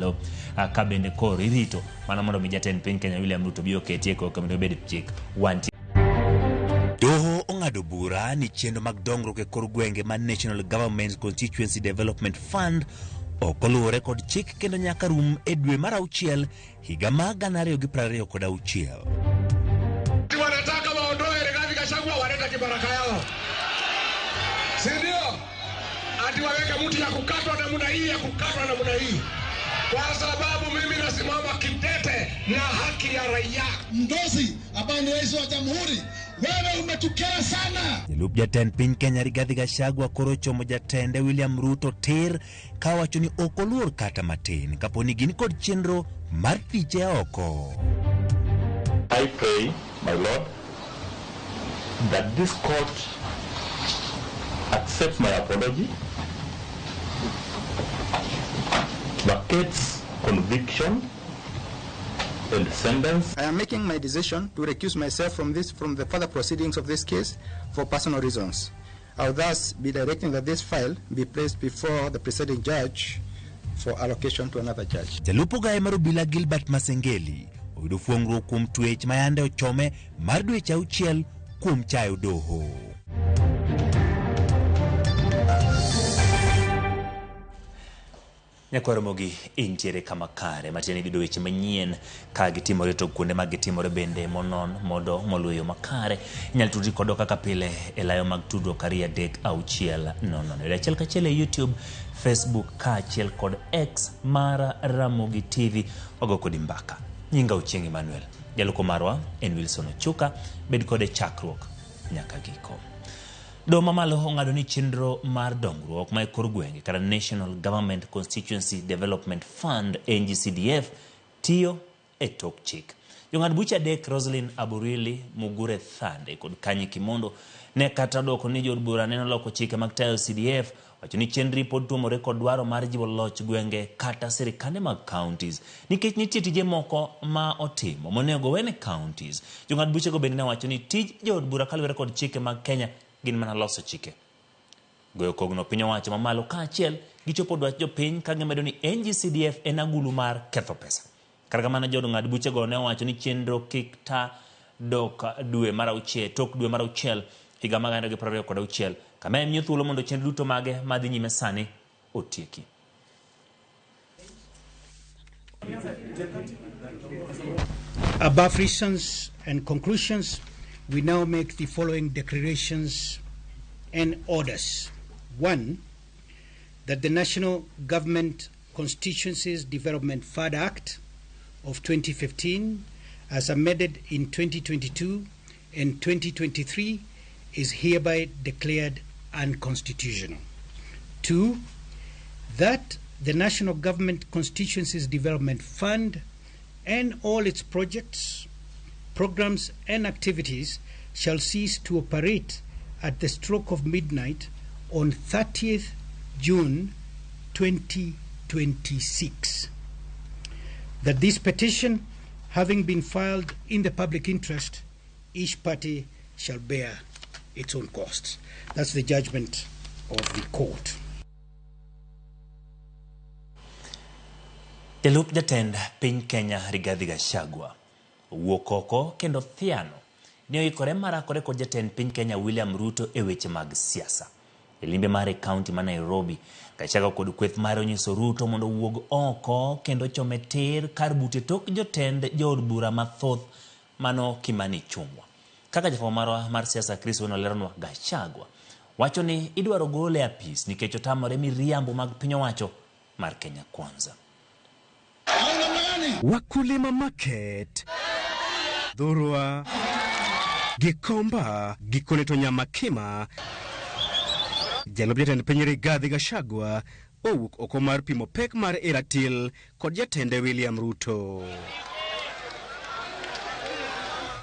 mamalo ka bende koro irito mana mondo mi jatend piny Kenya William Ruto bi oketie koka mondo obed chik. Wantie Doho ong'ado bura ni chenro mag dongruok e kor gwenge mar National Government Constituency Development Fund ok oluwore kod chik kendo nyaka rum e dwe mar auchiel higa mar 2026. Wanataka waondoe Rigathi Gachagua, waleta kibaraka yao, si ndio? Ati waweke mtu ya kukatwa namna hii, ya kukatwa namna hii, kwa sababu mimi nasimama kidete na haki ya raia. Mdosi ambaye ni rais wa jamhuri, wewe umetukera sana. Jalup jatend piny Kenya Rigathi Gachagua koro ochomo jatende William Ruto tir ka wacho ni ok oluor kata matin kapo ni gin kod chenro mar thiche oko. I pray, my Lord, that this court accepts my apology, vacates conviction and sentence. I am making my decision to recuse myself from the further proceedings of this case for personal reasons. I will thus be directing that this file be placed before the presiding judge for allocation to another judge. Jalup ogaye mar obila Gilbert Masengeli oyudo fuong'ruok kuom twech ma yande ochome mar dweche auchiel kuom chayo doho. Nyakwar Ramogi intiere kama kare matiende ni yudo weche manyien ka gitimore to kuonde ma gitimore bende monon modo moluwo makare. Inyalo tudri kodwa kaka pile e layo mag tudruok 2 3 6 0 0. Yudo achiel kachiel e YouTube, Facebook kaachiel kod X mar Ramogi TV. Wago kodi mbaka. Nyinga Ochieng' Emmanuel. Jaluko marwa en Wilson Ochuka. Bed kode chakruok nyaka giko. Doho mamalo ong'ado ni chenro mar dongruok ma e kor gwenge kata National Government Constituency Development Fund NGCDF tiyo e tok chik. Jong'ad buche adek Roselyn Aburili, Mugure Thande kod Kanyi Kimondo ne kata odwoko ni jood bura neno loko chike mag tayo CDF wacho ni chenri pod tuomore kod dwaro mar jiwo loch gwenge kata sirikande mag counties nikech nitie tije moko ma otimo monego wene counties. Jong'ad buchego bende ne wacho ni tij jood bura kaluwore kod chike mag Kenya gin mana loso chike. Goyo kogno piny owacho mamalo kaachiel gi chopo dwach jopiny ka gimedo ni NGCDF en agulu mar ketho pesa. Kata kamano jood ng'ad buchego ne owacho ni chenro kik ta dok dwe mar auchiel tok dwe mar auchiel higa mar 2026 kama en miyo thuolo mondo chenro duto mage madhi nyime sani otieki. Above reasons and conclusions, we now make the following declarations and orders. 1, that the National Government Constituencies Development Fund Act of 2015, as amended in 2022 and 2023, is hereby declared unconstitutional. 2, that the National Government Constituencies Development Fund and all its projects, programs and activities shall cease to operate at the stroke of midnight on 30th June 2026. That this petition, having been filed in the public interest, each party shall bear its own costs. That's the judgment of the court. Jalup jatend piny Kenya Rigathi Gachagua owuok oko kendo thiano ni oikore mar rakore kod jatend piny Kenya William Ruto e weche mag siasa. E limbe mare e kaunti ma Nairobi, Gachagua kod kweth mare onyiso Ruto mondo owuog oko kendo chome tir kar bute tok jotend jood bura mathoth mano Kimani Ichung'wa. Kaka jafwambo marwa mar siasa Chris Owino leronwa, Gachagua wacho ni idwaro gole e apis nikech otamore miriambo mag piny owacho mar Kenya Kwanza. Wakulima Market, Dhurwa, Gikomba, gikone to Nyamakima. Jalup jatend piny Rigathi Gachagua owuok oko mar pimo pek mar Eratil kod jatende William Ruto.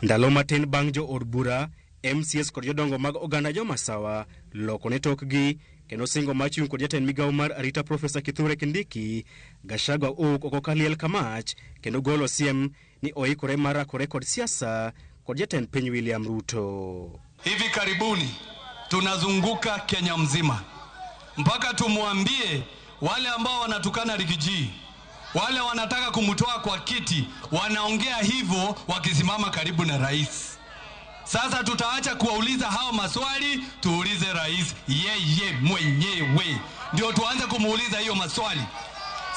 Ndalo matin bang' jood bura, MCS kod jodongo mag oganda Jomasawa loko ne tokgi kendo singo mar chung' kod jatend migawo mar arita Profesa Kithure Kindiki, Gachagua owuok oko kaliel kamach kendo golo siem ni oikore mar rakore kod siasa kod jatend piny William Ruto. Hivi karibuni tunazunguka Kenya mzima mpaka tumwambie wale ambao wanatukana Rigiji, Wale wanataka kumtoa kwa kiti wanaongea hivyo wakisimama karibu na rais. Sasa tutaacha kuwauliza hao maswali, tuulize rais yeye mwenyewe, ndio tuanze kumuuliza hiyo maswali,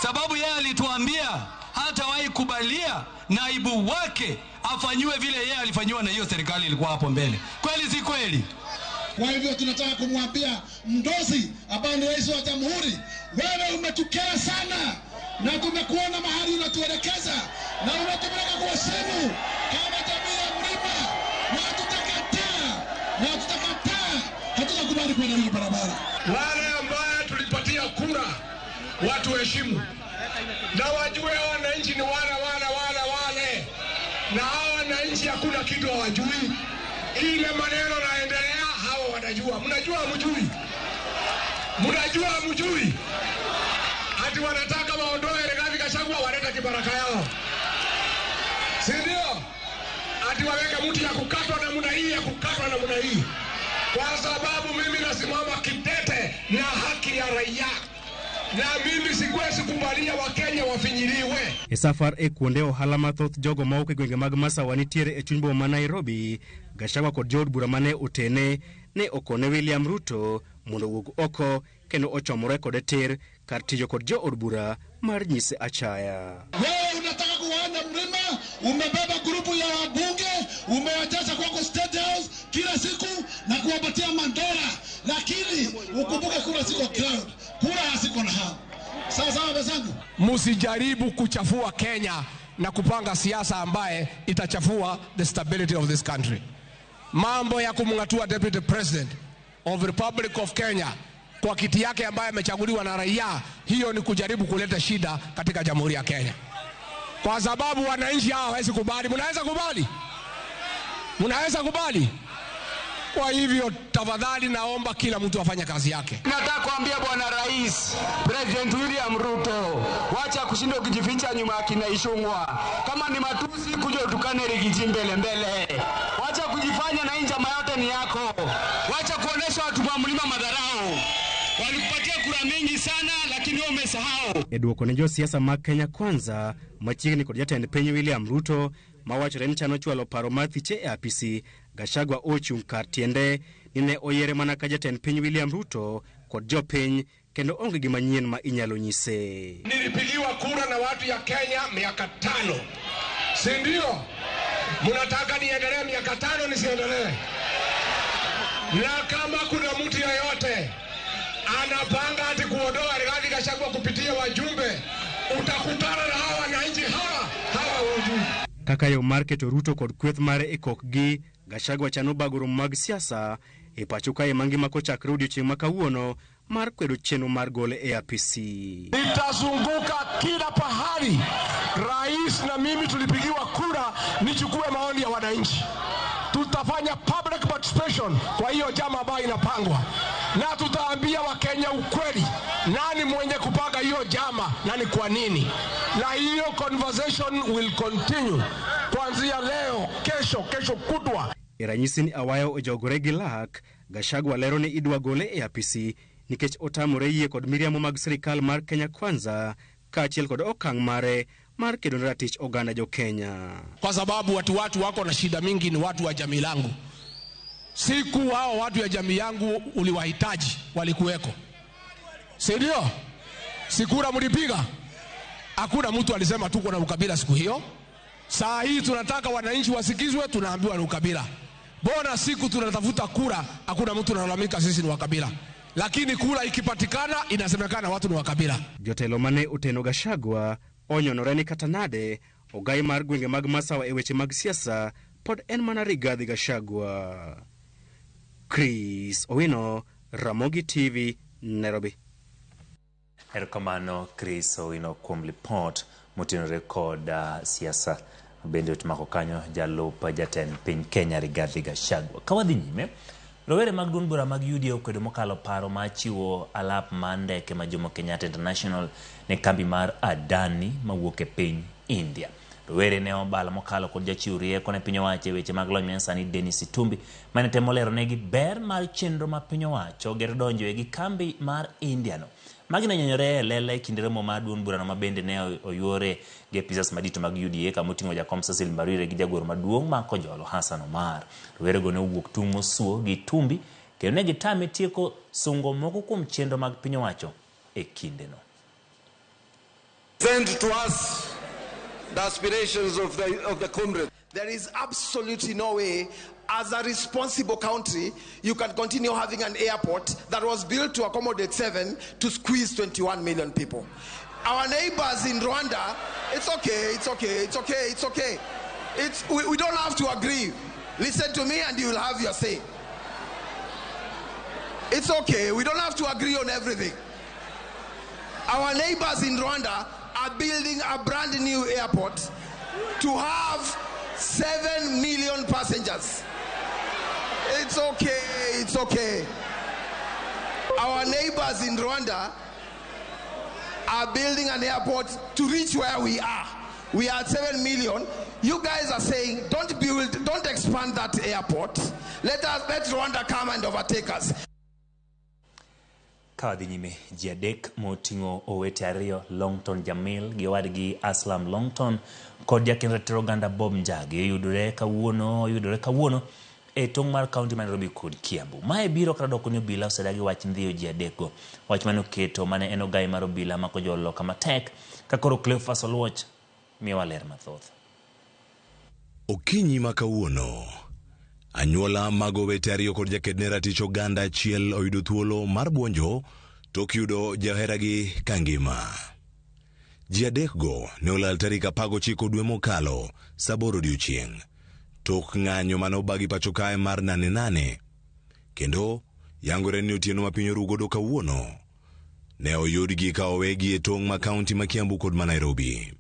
sababu yeye alituambia hatawahi kubalia naibu wake afanyiwe vile yeye alifanyiwa na hiyo serikali ilikuwa hapo mbele. Kweli si kweli? Kwa hivyo tunataka kumwambia Mdosi ambaye ni rais wa jamhuri, wewe umetukera sana na tumekuona mahali unatuelekeza na unatupeleka kwa simu kama jamii ya mlima, na tutakataa na tutakataa, hatutakubali kwenda hiyo barabara. Wale ambaye tulipatia kura watu heshimu na wajue wananchi ni wale wale wale wale, na hawa wananchi hakuna kitu hawajui. Ile maneno naendelea, hawa wanajua. Mnajua hamjui? Mnajua hamjui? Ati wanataka waondoe Rigathi Gachagua, waleta kibaraka yao, si ndio? Ati waweke mtu ya kukatwa namna hii, ya kukatwa namna hii, kwa sababu mimi nasimama kidete na haki ya raia, na mimi siwezi kubalia Wakenya wafinyiliwe. E safar e kuonde ohala mathoth jogo mawuok e gwenge mag Masawa nitiere e chuny boma ma Nairobi, Gachagua kod jood bura mane otene ne okone William Ruto mondo owuog oko kendo ochomore kode tir kar tiyo kod jood bura mar nyise achaya. Wewe unataka kuwaona mlima, umebeba grupu ya wabunge, umewajaza kwako State House kila siku na kuwapatia mandora, lakini ukumbuke kura siko crowd, kura haziko na hao. Sawa sawa wenzangu, msijaribu kuchafua Kenya na kupanga siasa ambaye itachafua the stability of this country. Mambo ya kumng'atua Deputy President of Republic of Kenya kwa kiti yake ambaye amechaguliwa na raia, hiyo ni kujaribu kuleta shida katika Jamhuri ya Kenya, kwa sababu wananchi hawa hawawezi kubali. Mnaweza kubali? Mnaweza kubali? Kwa hivyo tafadhali, naomba kila mtu afanye kazi yake. Nataka kuambia bwana rais President William Ruto, wacha kushinda ukijificha nyuma ya kina Ichung'wah. Kama ni matusi, kuja utukane Riggy G mbele mbele. Wacha kujifanya na hii njama yote ni yako. Wacha kuonesha watu wa mlima madharau. Walikupatia kura mingi sana, lakini wewe umesahau. E duoko ne josiasa mag Kenya Kwanza machiegni kod jatend piny William Ruto mawachore ni chano chwalo paro mar thiche e apisi, Gachagua ochung' kar tiende ni ne oyiere mana ka jatend piny William Ruto kod jopiny kendo onge gima nyien ma inyalo nyise. Nilipigiwa kura na watu ya Kenya miaka 5, si ndio? Mnataka niendelee miaka 5 nisiendelee? Na kama kuna mtu yeyote anapanga ati kuondoa Rigathi Gachagua kupitia wajumbe, utakutana na hawa wananchi hawa hawa wajumbe. Kaka yo mar keto Ruto kod kweth mare e kokgi, Gachagua chano bago romo mag siasa e pacho kae mangima kochakre odiochieng' ma kawuono mar kwedo chenro mar gole e apisi. Nitazunguka kila pahali. Rais na mimi tulipigiwa kura nichukue maoni ya wananchi. Tutafanya public participation kwa hiyo chama ambayo inapangwa, na tutaambia Wakenya ukweli, nani mwenye kupanga hiyo chama na ni kwa nini. Na hiyo conversation will continue kuanzia leo, kesho, kesho kutwa. E ranyisi ni awayo ojogore gi lak, Gachagua lero ni idwa gole e apisi nikech otamore yie kod miriambo mag sirikal mar Kenya Kwanza kaachiel kod okang' mare mar kedo ne ratich oganda jo Kenya. Kwa sababu watu wako na shida mingi, ni watu wa jamii langu. Siku hao watu ya jamii yangu uliwahitaji walikuweko, si ndio? Sikura mlipiga, hakuna mtu alisema tuko na ukabila siku hiyo. Saa hii tunataka wananchi wasikizwe, tunaambiwa ni ukabila. Bona siku tunatafuta kura hakuna mtu analalamika sisi ni wakabila, lakini kura ikipatikana inasemekana watu ni wakabila. Jotelo mane oteno Gachagua onyonore ni kata nade ogai mar gwenge mag Masawa e weche mag siasa pod en mana Rigathi Gachagua. Chris Owino, Ramogi TV, Nairobi. Erokamano Chris Owino kuom lipot motenore kod siasa. Bende otimako kanyo jalup jatend piny Kenya Rigathi Gachagua. Ka wadhi nyime, rowere mag duond bura mag UDA okwedo mokalo paro mar chiwo alap mar ndeke ma Jomo Kenyatta International ne kambi mar Adani mawuok e piny India. Rowere ne obalo mokalo kod jachiw rieko ne piny owacho e weche mag lony manyasani Dennis Itumbi mane temo leronegi ber mar chenro ma piny owacho gero donjoe gi kambi mar India no. Magi ne nyenyore e lela e kinde romo mar duond burano ma bende ne oyuore gi apisas madito mag UDA kama oting'o jakom Cecil Mbarire gi jagoro maduong' ma Kojolo Hassan Omar. Rowerego ne owuok tung' mosuo gi Itumbi kendo ne gitame tieko sungo moko kuom chenro mag piny owacho e kindeno. Send to us the aspirations of the comrades. There is absolutely no way, as a responsible country, you can continue having an airport that was built to accommodate 7 to squeeze 21 million people. Our neighbors in Rwanda, it's okay, it's okay, it's okay, it's okay. We don't have to agree. Listen to me and you will have your say. It's okay, we don't have to agree on everything. Our neighbors in Rwanda are building a brand new airport to have 7 million passengers. It's okay, it's okay. Our neighbors in Rwanda are building an airport to reach where we are. We are at 7 million. You guys are saying, don't build, don't expand that airport. Let Rwanda come and overtake us. Ka wadhi nyime, ji adek moting'o owete ariyo Longton Jamil gi owadgi Aslam Longton kod jakend ratiro oganda Bob Njagi oyudore kawuono e tong' mar kaunti ma Nairobi kod Kiambu. Mae biro kata doko ni obila osedagi wach ndhiyo ji adekgo. Wach mane oketo mane en ogai mar obila mako joloka matek ka koro Cleophas Oluoch miyowa ler mathoth. Okinyi ma kawuono, anyuola mag owete ariyo kod jakedne ratich oganda achiel oyudo thuolo mar buonjo tok yudo jaheragi kangima. Ji adekgo ne olal tarik 19 dwe mokalo sa 8 odiechieng' tok ng'anyo mane obagi pacho kae mar nane nane kendo yangore ni otieno ma piny oru godo kawuono ne oyudgi ka owegi e tong' ma kaunti ma Kiambu kod ma Nairobi.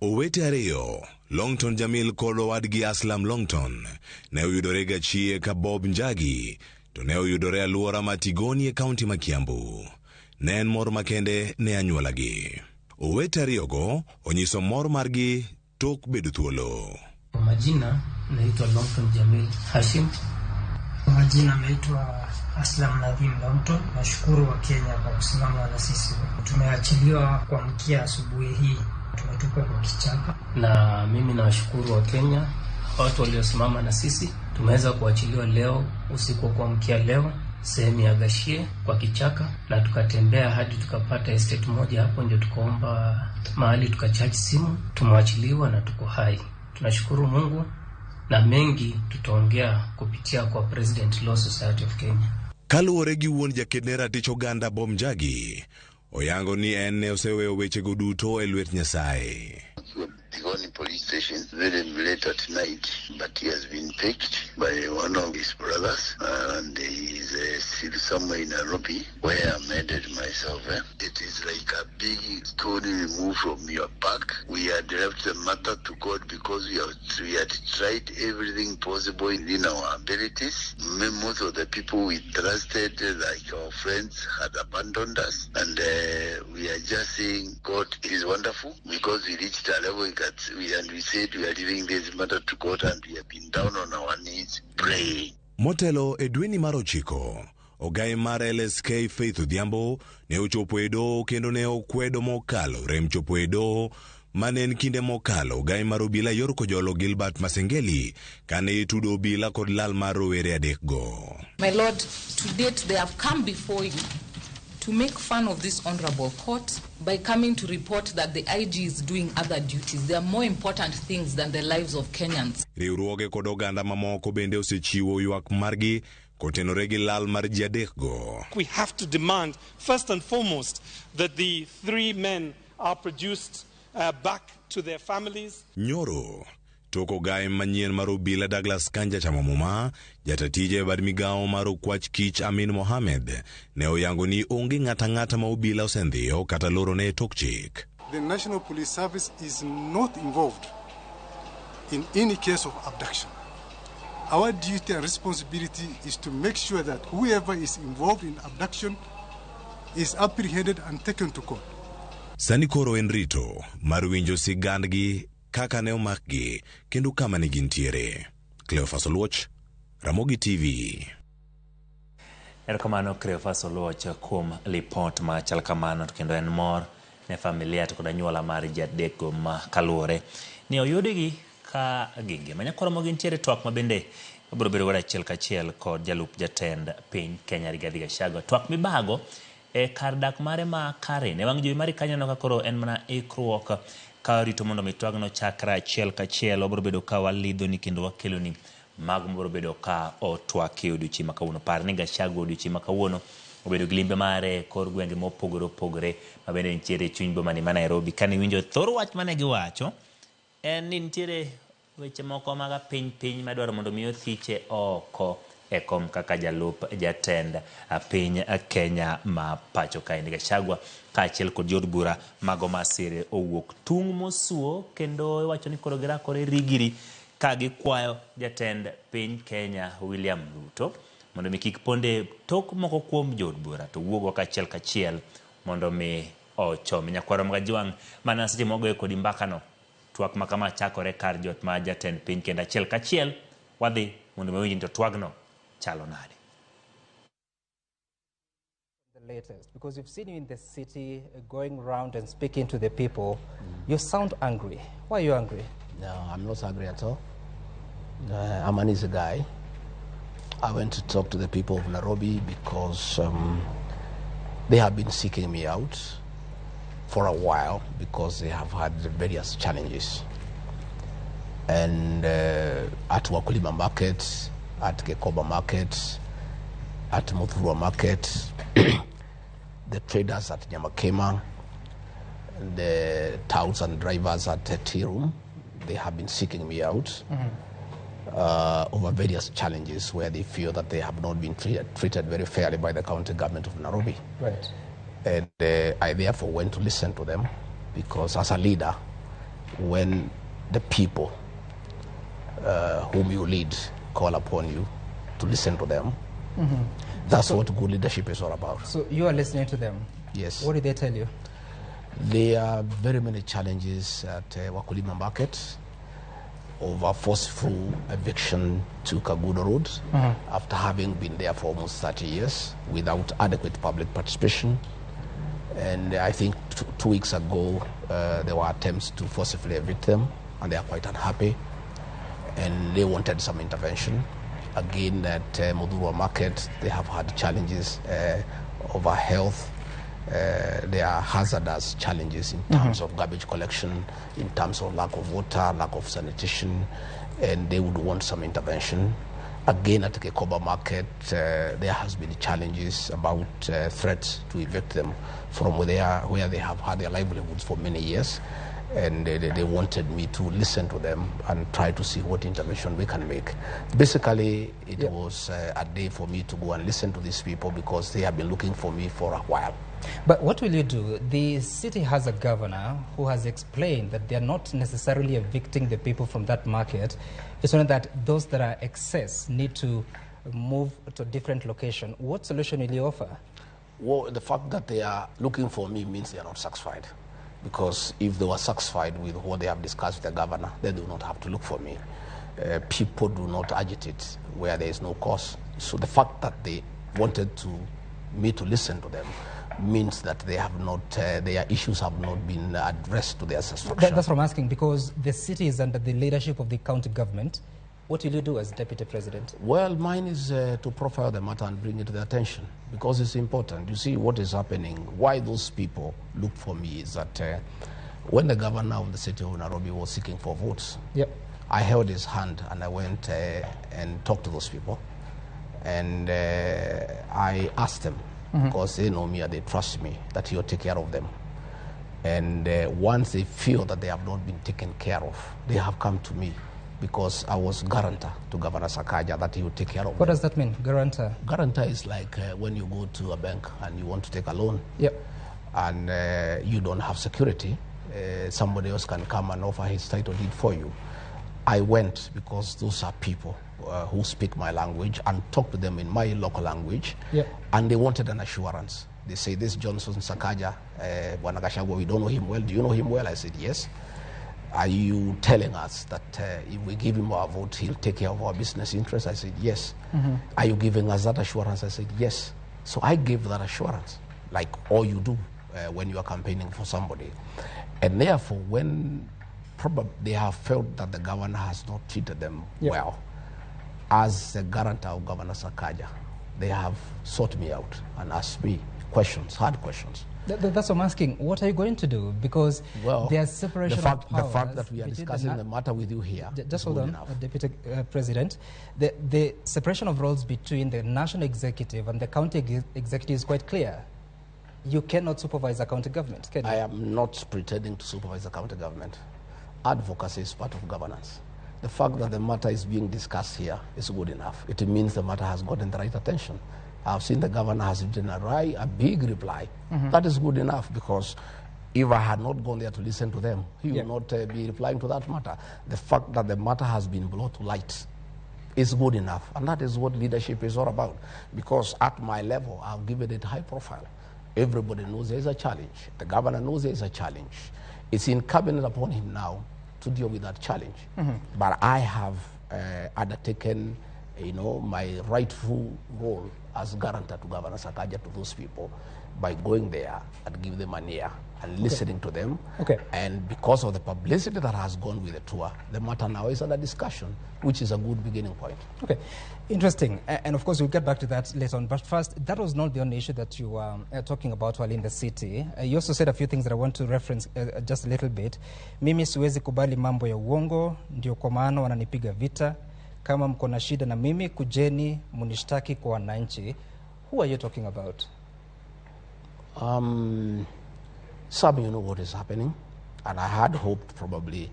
Owete ariyo, Longton Jamil kod owadgi Aslam Longton, ne oyudore gachie ka Bob Njagi to ne oyudore alwora ma Tigoni e kaunti ma Kiambu. Ne en mor makende ne anyuolagi. Owete ariyogo onyiso mor margi tok bedo thuolo. Kwa majina naitwa Longton Jamil Hashim. Kwa majina naitwa Aslam Nadhim Longton. Nashukuru Wakenya kwa kusimama na sisi. Tumeachiliwa kuamkia asubuhi hii, tumetupwa kwa kichaka, na mimi nawashukuru Wakenya, watu waliosimama na sisi. Tumeweza kuachiliwa leo usiku wa kuamkia leo sehemu ya Gashie kwa kichaka, na tukatembea hadi tukapata estate moja hapo, ndio tukaomba mahali tukacharge simu. Tumewachiliwa na tuko hai. Tunashukuru Mungu na mengi tutaongea kupitia kwa President Law Society of Kenya. Kaluwore gi wuon jakedne ratich oganda Bob Njagi, oyango ni en ne oseweyo wechego duto e lwet Nyasaye. Tigoni police station very late at night, but he has been picked by one of his brothers, and he is still somewhere in Nairobi, where I'm headed myself. Eh? It is like a big stone removed from your back. We had left the matter to God because we had tried everything possible within our abilities. Most of the people we trusted, like our friends, had abandoned us, and we are just saying God is wonderful because we reached a level we got, we, and we said we are leaving this matter to God, and we have been down on our knees praying. Motelo e dweni mar 9, ogai mar LSK Faith Odhiambo ne ochopo e doho kendo ne okwedo mokalo rem chopo e doho mane en kinde mokalo ogai mar obila yor Kojolo Gilbert Masengeli kane itudo obila kod lal mar rowere adekgo. My Lord, to date they have come before you to make fun of this honorable court by coming to report that the IG is doing other duties. There are more important things than the lives of Kenyans. Riwruoge kod oganda mamoko bende osechiwo ywak margi kotenore gi lal mar ji adekgo. We have to demand, first and foremost, that the three men are produced back to their families. Nyoro tok ogai manyien mar obila Douglas Kanja chamo muma, jata tije e bad migawo mar okwach kich Amin Mohamed ne oyango ni onge ng'ata ang'ata ma obila osendhiyo kata lorone e tok chik. The National Police Service is not involved in any case of abduction. Our duty and responsibility is to make sure that whoever is involved in abduction is apprehended and taken to court. Sani koro en rito mar winjo sigandgi. kaka ne omakgi kendo kama ne gintiere. Cleophas Oluoch, Ramogi TV. Erokamano Cleophas Oluoch kuom lipot machal kamano to kendo en mor ne familia to kod anyuola mar ji adekgo ma kaluwore ni oyudgi ka gingima. Nyakoromo gintiere twak ma bende wabiro bedo godo achiel kachiel kod jalup jatend piny Kenya Rigathi Gachagua. Twak mibago e kar dak mare ma Karen. E wang' jowi mari kanyo aneno ka koro en mana ikruok ka rito mondo mi twagno chakre achiel kachiel. Wabiro bedo ka walidhoni kendo wakeloni mago mabiro bedo ka otwak e odiochieng' ma kawuono. Par ni Gachagua odiochieng' ma kawuono obedo gi limbe mare e kor gwenge mopogore opogore ma bende nitiere e chuny bomani ma Nairobi. Kane iwinjo thor wach mane giwacho en ni nitiere weche moko mag apiny piny madwaro mondo mi othiche oko e kom kaka jalup jatend piny Kenya ma pacho kaendi. Gachagua kaachiel kod jood bura mago ma sire owuok tung' mosuo kendo iwacho ni koro girakore rigiri ka gikwayo jatend piny Kenya William Ruto mondo mi kik ponde tok moko kuom jood bura to wuogo kachiel kachiel mondo mi ochom. Nyakwaro Magajwang' mana seche mwagoyo kodi mbakano, twak ma kama chakore kar jot ma jatend piny kendo achiel kachiel wadhi mondo wawinj ni to twagno chalo nade. The latest, because we've seen you in the city going round and speaking to the people. You sound angry. Why are you angry? No, I'm not angry at all. I'm an easy guy. I went to talk to the people of Nairobi because they have been seeking me out for a while because they have had various challenges. And at Wakulima Market, at Kekoba Market, at Muthurwa Market, the traders at Nyamakema, the touts and drivers at Tea Room, they have been seeking me out over various challenges where they feel that they have not been treated very fairly by the county government of Nairobi. Right. And I therefore went to listen to them because as a leader, when the people whom you lead call upon you to listen to them, that's what good leadership is all about. So you are listening to them? Yes. What did they tell you? There are very many challenges at Wakulima Market over forceful eviction to Kagudo Road after having been there for almost 30 years without adequate public participation. And I think 2 weeks ago, there were attempts to forcibly evict them, and they are quite unhappy. And they wanted some intervention. Again, at Muthurwa Market, they have had challenges over health. There are hazardous challenges in terms of garbage collection, in terms of lack of water, lack of sanitation, and they would want some intervention. Again, at Kekoba Market, there has been challenges about threats to evict them from where they are, where they have had their livelihoods for many years. And they wanted me to listen to them and try to see what intervention we can make. Basically, it was a day for me to go and listen to these people because they have been looking for me for a while. But what will you do? The city has a governor who has explained that they are not necessarily evicting the people from that market. It's only that those that are excess need to move to a different location. What solution will you offer? Well, the fact that they are looking for me means they are not satisfied. Because if they were satisfied with what they have discussed with the governor, they do not have to look for me. People do not agitate where there is no cause. So the fact that they wanted me to listen to them means that they have not, their issues have not been addressed to their satisfaction. That's what I'm asking, because the city is under the leadership of the county government. What will you do as deputy president? Well, mine is to profile the matter and bring it to their attention, because it's important. You see what is happening, why those people looked for me is that when the governor of the city of Nairobi was seeking for votes, I held his hand and I went and talked to those people. And I asked them, because they know me and they trust me, that he'll take care of them. And once they feel that they have not been taken care of, they have come to me, because I was guarantor to Governor Sakaja that he would take care of them. What does that mean, guarantor? Guarantor is like when you go to a bank and you want to take a loan. And you don't have security, somebody else can come and offer his title deed for you. I went because those are people who speak my language and talk to them in my local language, and they wanted an assurance. They say, this Johnson Sakaja, Bwana Gachagua, we don't know him well. Do you know him well? I said, yes. Are you telling us that if we give him our vote, he'll take care of our business interests? I said, yes. Mm-hmm. Are you giving us that assurance? I said, yes. So I gave that assurance, like all you do when you are campaigning for somebody. And therefore, when probably they have felt that the governor has not treated them well, as the guarantor of Governor Sakaja, they have sought me out and asked me questions, hard questions. That's what I'm asking. What are you going to do? Because there's separation of powers. The fact that we are discussing the matter with you here. Just hold on, Deputy President. The separation of roles between the national executive and the county executive is quite clear. You cannot supervise a county government, can you? I am not pretending to supervise the county government. Advocacy is part of governance. The fact that the matter is being discussed here is good enough. It means the matter has gotten the right attention. I've seen the governor has written a big reply. Mm-hmm. That is good enough, because if I had not gone there to listen to them, he would not be replying to that matter. The fact that the matter has been brought to light is good enough. And that is what leadership is all about. Because at my level, I've given it high profile. Everybody knows there is a challenge. The governor knows there is a challenge. It's incumbent upon him now to deal with that challenge. Mm-hmm. But I have undertaken, you know, my rightful role as guarantor to Governor Sakaja to those people by going there and give them an ear and listening to them. Okay. And because of the publicity that has gone with the tour, the matter now is under discussion, which is a good beginning point. Okay, interesting. And of course, we'll get back to that later on. But first, that was not the only issue that you were talking about while in the city. You also said a few things that I want to reference just a little bit. Mimi siwezi kubali mambo ya uongo, ndio kwa maana wananipiga vita. Kama mko na shida na mimi, kujeni munishtaki kwa wananchi. Who are you talking about? Some, you know what is happening, and I had hoped probably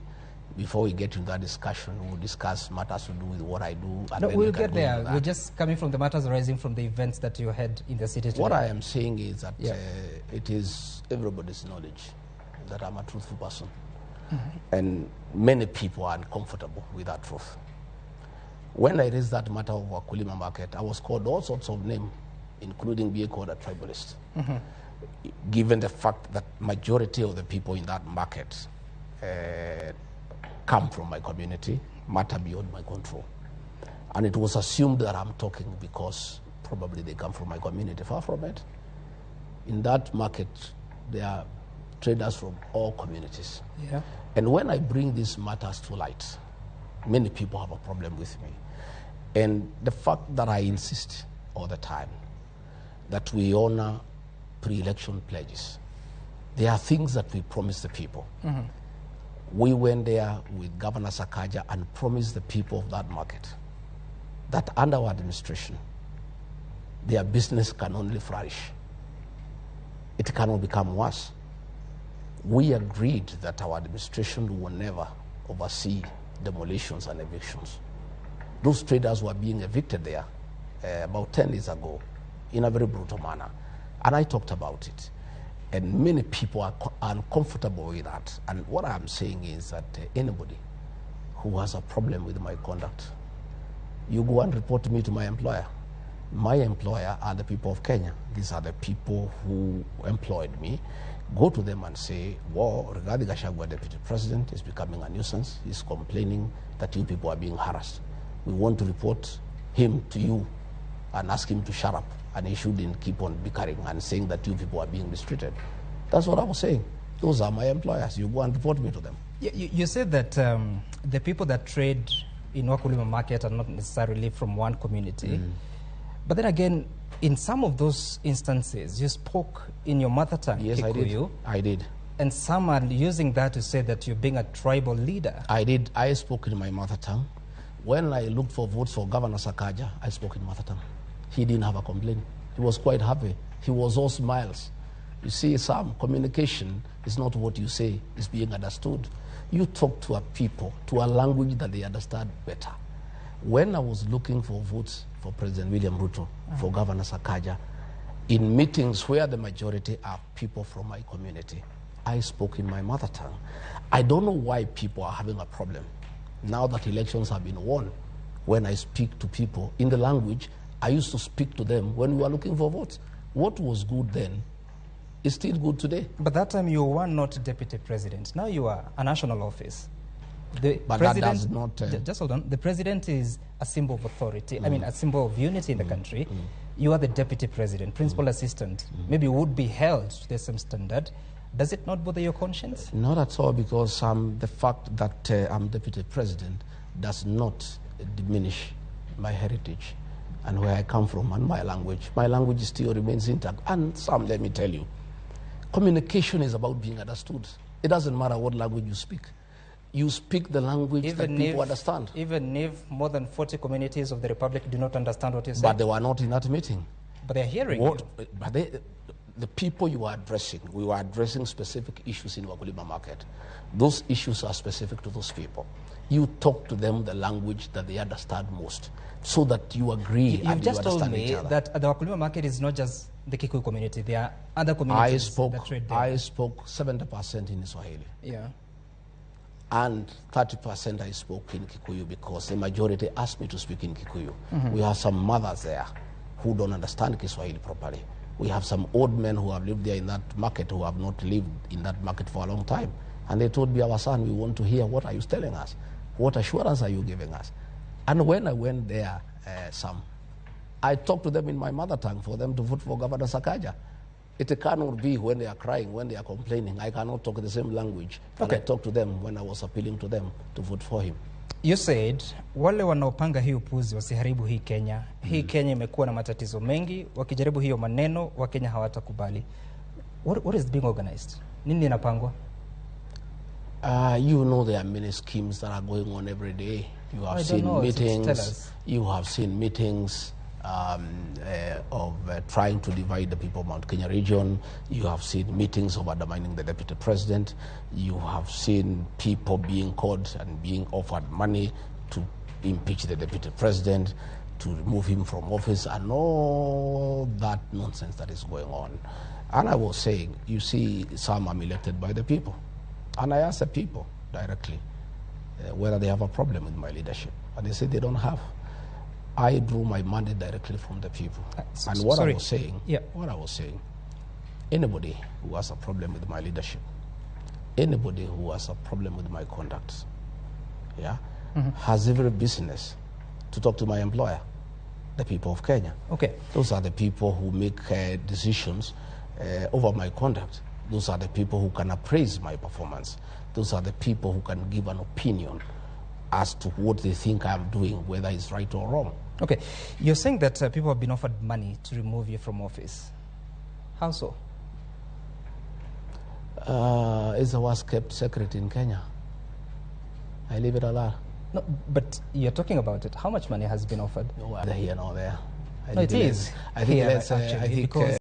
before we get into that discussion, we'll discuss matters to do with what I do. And no, then we'll get there. We're just coming from the matters arising from the events that you had in the city today. What I am saying is that it is everybody's knowledge that I'm a truthful person. Mm-hmm. And many people are uncomfortable with that truth. When I raised that matter of Wakulima market, I was called all sorts of names, including being called a tribalist. Mm-hmm. Given the fact that majority of the people in that market come from my community, matter beyond my control. And it was assumed that I'm talking because probably they come from my community. Far from it. In that market, there are traders from all communities. Yeah. And when I bring these matters to light, many people have a problem with me. And the fact that I insist all the time that we honor pre-election pledges. There are things that we promise the people. Mm-hmm. We went there with Governor Sakaja and promised the people of that market that under our administration, their business can only flourish. It cannot become worse. We agreed that our administration will never oversee demolitions and evictions. Those traders were being evicted there about 10 years ago in a very brutal manner. And I talked about it. And many people are uncomfortable with that. And what I'm saying is that anybody who has a problem with my conduct, you go and report me to my employer. My employer are the people of Kenya. These are the people who employed me. Go to them and say, well, Rigathi Gachagua, Deputy President, is becoming a nuisance. He's complaining that you people are being harassed. We want to report him to you and ask him to shut up. And he shouldn't keep on bickering and saying that you people are being mistreated. That's what I was saying. Those are my employers. You go and report me to them. You said that the people that trade in Wakulima market are not necessarily from one community. Mm. But then again, in some of those instances, you spoke in your mother tongue, yes, Kikuyu. I did. And some are using that to say that you're being a tribal leader. I did. I spoke in my mother tongue. When I looked for votes for Governor Sakaja, I spoke in mother tongue. He didn't have a complaint. He was quite happy. He was all smiles. You see, some communication is not what you say, it's being understood. You talk to a people, to a language that they understand better. When I was looking for votes for President William Ruto, for Governor Sakaja, in meetings where the majority are people from my community, I spoke in my mother tongue. I don't know why people are having a problem now that elections have been won. When I speak to people in the language I used to speak to them when we were looking for votes. What was good then It's still good today. But that time you were not deputy president. Now you are a national office. The But that does not... just hold on. The president is a symbol of authority. I mean, a symbol of unity in the country. You are the deputy president, principal assistant. Maybe you would be held to the same standard. Does it not bother your conscience? Not at all, because the fact that I'm deputy president does not diminish my heritage and where I come from and my language. My language still remains intact. And some, let me tell you, communication is about being understood. It doesn't matter what language you speak. You speak the language that people understand. Even if more than 40 communities of the Republic do not understand what you say. But they were not in that meeting. But they're hearing you. But the people you are addressing, we were addressing specific issues in Wakulima market. Those issues are specific to those people. You talk to them the language that they understand most, so that you agree and you understand each other. You've just told me that the Wakulima market is not just the Kikuyu community. There are other communities that trade there. I spoke 70% in Swahili. Yeah. And 30% I spoke in Kikuyu because the majority asked me to speak in Kikuyu. We have some mothers there who don't understand Kiswahili properly. We have some old men who have lived there in that market who have not lived in that market for a long time. And they told me, our son, we want to hear what are you telling us? What assurance are you giving us? And when I went there, Sam, I talked to them in my mother tongue for them to vote for Governor Sakaja. It cannot be when they are crying, when they are complaining. I cannot talk the same language that I talked to them when I was appealing to them to vote for him. You said, wale wanaopanga hii upuzi wasiharibu hii Kenya. Hii Kenya imekuwa na matatizo mengi, wakijaribu hiyo maneno, Wakenya hawatakubali. What is being organized? Nini inapangwa? You know, there are many schemes that are going on every day. You have seen meetings. Tell us. You have seen meetings of trying to divide the people of Mount Kenya region. You have seen meetings of undermining the deputy president. You have seen people being called and being offered money to impeach the deputy president, to remove him from office, and all that nonsense that is going on. And I was saying, you see, some are elected by the people. And I asked the people directly whether they have a problem with my leadership. And they said they don't have. I drew my mandate directly from the people. And what I was saying, anybody who has a problem with my leadership, anybody who has a problem with my conduct, has every business to talk to my employer, the people of Kenya. Okay. Those are the people who make decisions over my conduct. Those are the people who can appraise my performance. Those are the people who can give an opinion as to what they think I'm doing, whether it's right or wrong. Okay. You're saying that people have been offered money to remove you from office. How so? It's the worst kept secret in Kenya. I leave it alone. No, but you're talking about it. How much money has been offered? No, either here nor there. No, it is. I think here, let's, actually, I think, because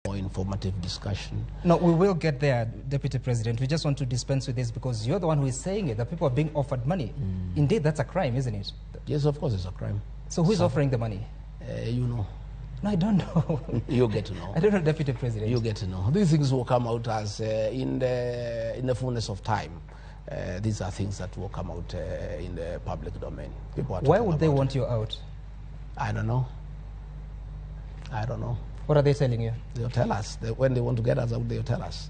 more informative discussion. No, we will get there, Deputy President. We just want to dispense with this because you're the one who is saying it, that people are being offered money. Indeed, that's a crime, isn't it? Yes, of course it's a crime. So who's offering the money? You know. No, I don't know. You get to know. I don't know, Deputy President. You get to know. These things will come out as in the fullness of time. These are things that will come out in the public domain. People are. Why would they want you out? I don't know. I don't know. What are they telling you? They'll tell us. When they want to get us out, they'll tell us.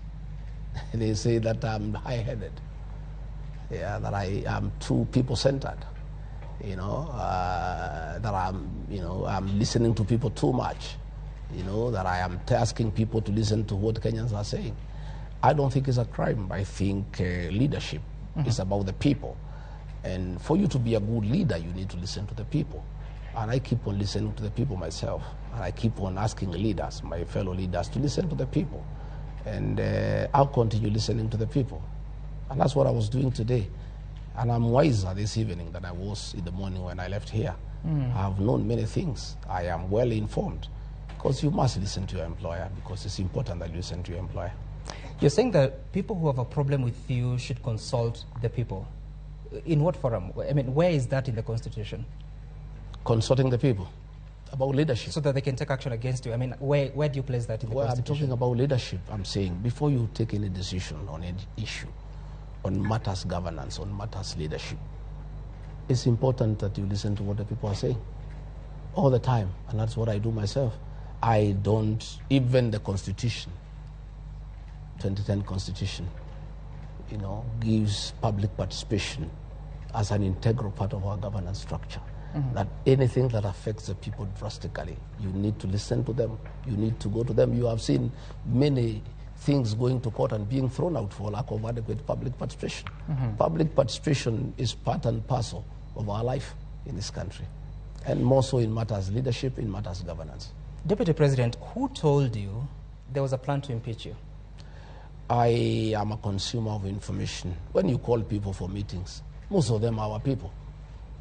They say that I'm high-headed. Yeah, that I am too people-centered. You know, that I'm, you know, I'm listening to people too much. You know, that I am asking people to listen to what Kenyans are saying. I don't think it's a crime. I think leadership is about the people. And for you to be a good leader, you need to listen to the people. And I keep on listening to the people myself. And I keep on asking leaders, my fellow leaders, to listen to the people. And I'll continue listening to the people. And that's what I was doing today. And I'm wiser this evening than I was in the morning when I left here. I have known many things. I am well informed. Because you must listen to your employer, because it's important that you listen to your employer. You're saying that people who have a problem with you should consult the people. In what forum? I mean, where is that in the Constitution? Consulting the people about leadership. So that they can take action against you. I mean, where do you place that in the Constitution? I'm talking about leadership. I'm saying before you take any decision on any issue, on matters governance, on matters leadership, it's important that you listen to what the people are saying all the time. And that's what I do myself. I don't, even the Constitution, 2010 Constitution, you know, gives public participation as an integral part of our governance structure. Mm-hmm. That anything that affects the people drastically, you need to listen to them, you need to go to them. You have seen many things going to court and being thrown out for lack of adequate public participation. Mm-hmm. Public participation is part and parcel of our life in this country, and more so in matters leadership, in matters governance. Deputy President, who told you there was a plan to impeach you? I am a consumer of information. When you call people for meetings, most of them are our people.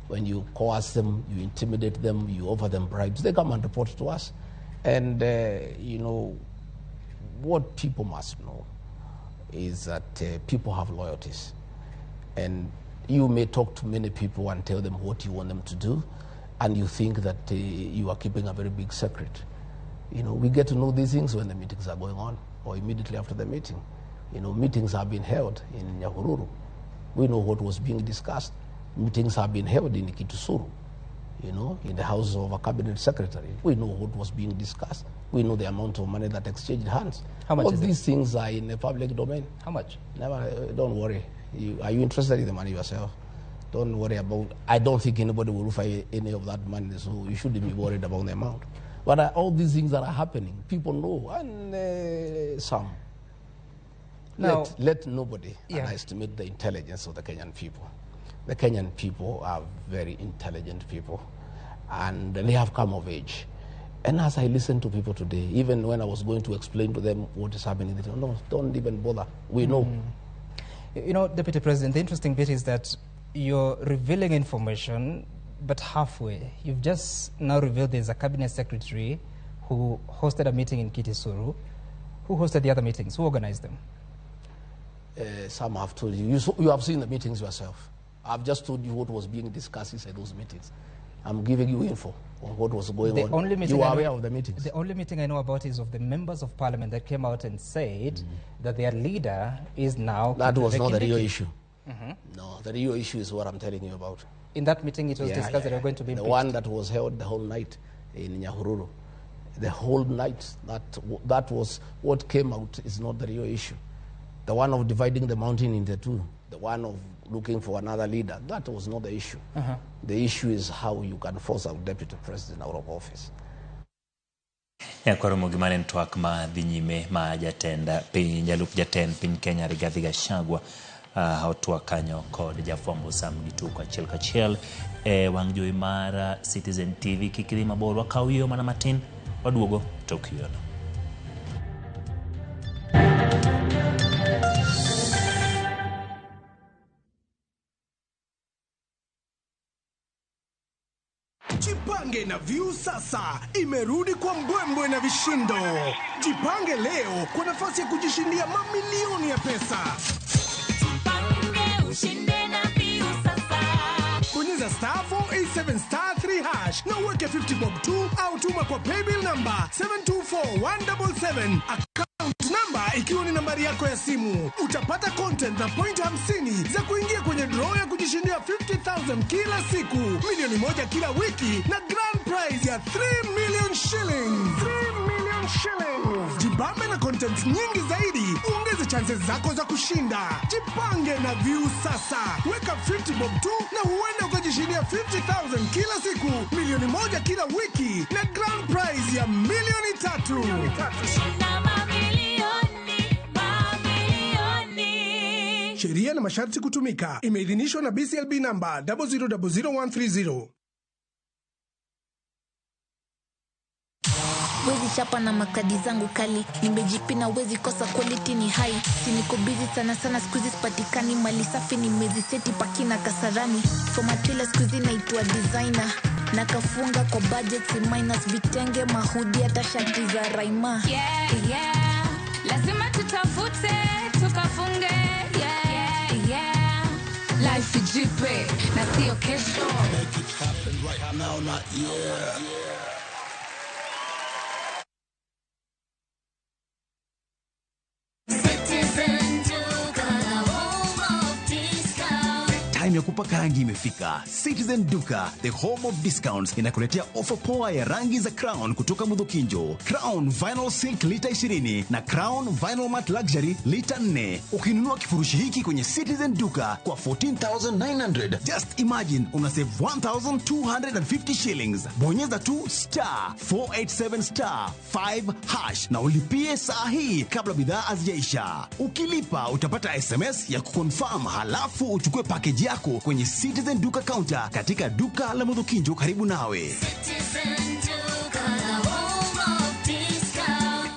When you coerce them, you intimidate them, you offer them bribes, they come and report to us. And, you know, what people must know is that people have loyalties. And you may talk to many people and tell them what you want them to do, and you think that you are keeping a very big secret. You know, we get to know these things when the meetings are going on or immediately after the meeting. You know, meetings have been held in Nyahururu. We know what was being discussed. Meetings have been held in Kitusuru, you know, in the house of a cabinet secretary. We know what was being discussed. We know the amount of money that exchanged hands. How much All is these it? Things are in the public domain. How much? Never, don't worry. Are you interested in the money yourself? Don't worry about, I don't think anybody will find any of that money, so you shouldn't be worried about the amount. But all these things that are happening, people know, and some. Now, let nobody underestimate the intelligence of the Kenyan people. The Kenyan people are very intelligent people, and they have come of age. And as I listen to people today, even when I was going to explain to them what is happening, they say, no, don't even bother. We know. You know, Deputy President, the interesting bit is that you're revealing information, but halfway. You've just now revealed there's a cabinet secretary who hosted a meeting in Kitisuru. Who hosted the other meetings? Who organized them? Some have told you. You have seen the meetings yourself. I've just told you what was being discussed inside those meetings. I'm giving you info on what was going on. Only meeting you are aware of the meetings. The only meeting I know about is of the members of parliament that came out and said that their leader is now... That was not the real issue. Mm-hmm. No, the real issue is what I'm telling you about. In that meeting, it was discussed that they were going to be impeached. The one that was held the whole night in Nyahururu. The whole night, that was what came out is not the real issue. The one of dividing the mountain into two, the one of looking for another leader, that was not the issue. Uh-huh. The issue is how you can force our deputy president out of office. Nyakwaro gima ne twak ma dhi nyime ma jatend piny, jalup jatend piny Kenya Rigathi Gachagua otwak kanyo kod jafwambo Sam Gituko achiel kachiel e wang' jowi mar Citizen TV. Kik idhi mabor, wakaw yweyo mana matin, waduogo tok yweyono. Jipange na Viusasa imerudi kwa mbwembwe na vishindo. Jipange leo kwa nafasi ya kujishindia mamilioni ya pesa. Jipange ushinde na Viusasa. Bonyeza star 487 star 3 hash na uweke 50 bob 2 au tuma kwa paybill number 724177. Account number ikiwa ni nambari yako ya simu. Utapata content na point 50 za kuingia kwenye draw ya kujishindia 50,000 kila siku, milioni 1 kila wiki na grand prize ya 3 million shillings. 3 million shillings. Jibambe na content nyingi zaidi, uongeze chances zako za kushinda. Jipange na Viusasa. Weka 50 bob 2 na huenda ukajishindia 50,000 kila siku, milioni 1 kila wiki na grand prize ya milioni 3. Shinda mamilioni, mamilioni. Sheria na masharti kutumika. Imeidhinishwa na BCLB number 0000130. Wezi chapa na makadi zangu kali, nimejipina wezi kosa quality ni high. Si niko busy sana sana squeeze sipatikani, mali safi ni mezi seti pakina Kasarani. For material squeeze naitwa designer, na kafunga kwa budget si minus vitenge mahudi hata shati za Raima. Yeah, yeah. Lazima tutafute tukafunge. Yeah, yeah. Life ijipe na sio kesho. Make it happen right now, not yeah. Time ya kupaka rangi imefika. Citizen Duka, the home of discounts, inakuletea ofa poa ya rangi za Crown kutoka Mudhukinjo. Crown Vinyl Silk lita 20 na Crown Vinyl Matte Luxury lita 4. Ukinunua kifurushi hiki kwenye Citizen Duka kwa 14,900, just imagine una save 1,250 shillings. Bonyeza tu star 487 star 5 hash na ulipie saa hii kabla bidhaa hazijaisha. Ukilipa utapata SMS ya kuconfirm, halafu uchukue package yako kwenye Citizen Duka counter katika duka la Mudhukinjo karibu nawe. Citizen Duka, the home of discount.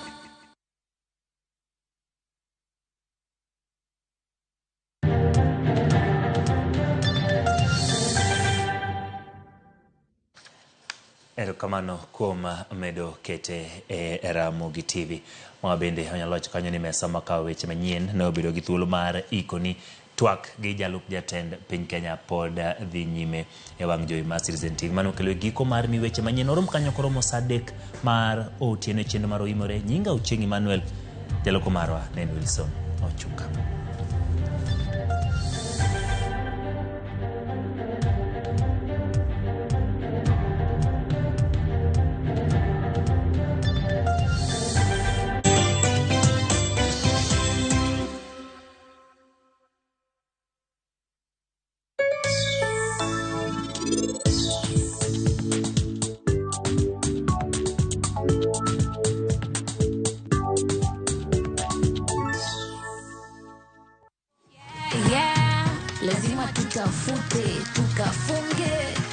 Erokamano kuom medo kete e Ramogi TV. Ma bende onyalo wacho kanyo ni mesa makawo weche manyien ne obedo gi thuolo mar ikoni twak gi jalup jatend piny Kenya pod dhi nyime e wang' jowi mar Citizen TV. Mano okelo e giko mar mi weche manyien. Orom kanyo koromo sa 3 mar otieno e chenro mar Oimore. Nyinga Ochieng' Emmanuel, jaloko marwa ne en Wilson Ochuka. Yeah, lazima tutafute tukafunge.